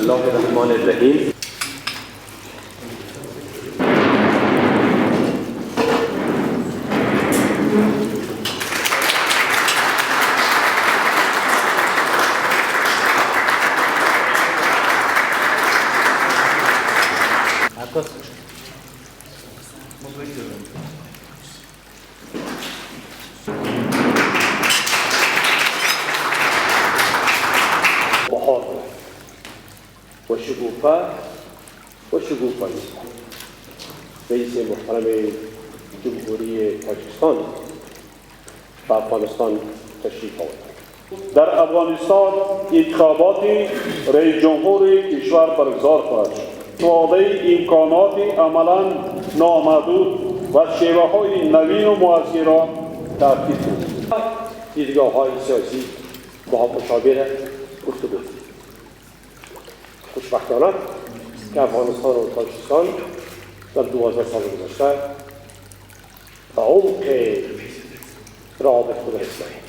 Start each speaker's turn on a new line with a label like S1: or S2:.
S1: الله الرحمن الرحیم. بهار و شکوفه و شکوفایی. رئیس محترم جمهوری تاجیکستان به افغانستان تشریف آوردند.
S2: در افغانستان انتخابات رئیس جمهور کشور برگزار خواهد شد. وعده امکانات عملا نامحدود و شیوه های نوین و معاصر را تأکید نمود.
S1: دیدگاه های سیاسی با مشابه گفتگو. خوشبختانه که افغانستان و تاجیکستان در 12 سال گذشته به عمق روابط خود رسیدند.